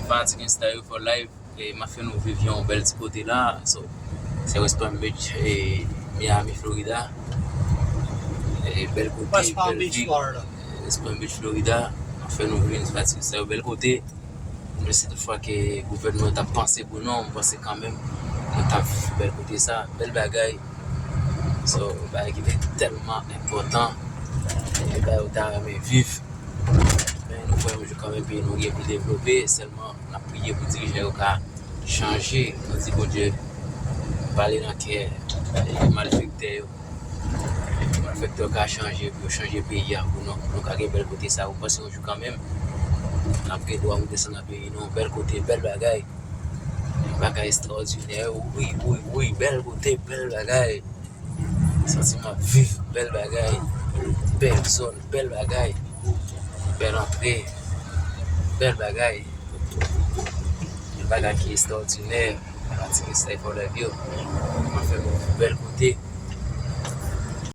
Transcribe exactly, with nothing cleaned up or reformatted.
Fanatik Insta yo for life. E m ap fè nou viv yon bèl ti kote la. So, se West Palm Beach, e Miami, Florida. E bèl kote, West Palm bèl Beach, vil. Florida. West Palm Beach, Florida. M ap fè nou viv yon ti pati sa yo bèl kote. Men si toutfwa ke gouvènman t ap panse pou nou, m panse kanmenm nou t ap viv bèl kote sa, bèl bagay. So, bagay ki te tèlman enpòtan, e bagay ou ta renmen viv. Men nou kwè yon jou kanmenm peyi nou gen pou devlope, sèlman n ap priye pou dirijan yo ka chanje. Nou di Bondye, pale nan kè, e, malfektè yo. Malfektè yo ka chanje, pou yo chanje peyi a pou nou, pou nou ka gen bèl kote sa. Ou panse yon jou kanmenm, n ap gen dwa moute ansanm nan peyi nou. Bèl kote, bèl bagay. Bagay ekstraòdinè, wi, wi, wi, bèl kote, bèl bagay. Santi m ap viv, bèl bagay. Bèl zòn, bèl bagay. Bèl antre, bèl bagay. Yon bagay ki ekstraòdinè. Fanatik Insta for life yo. M ap fè nou viv bèl kote.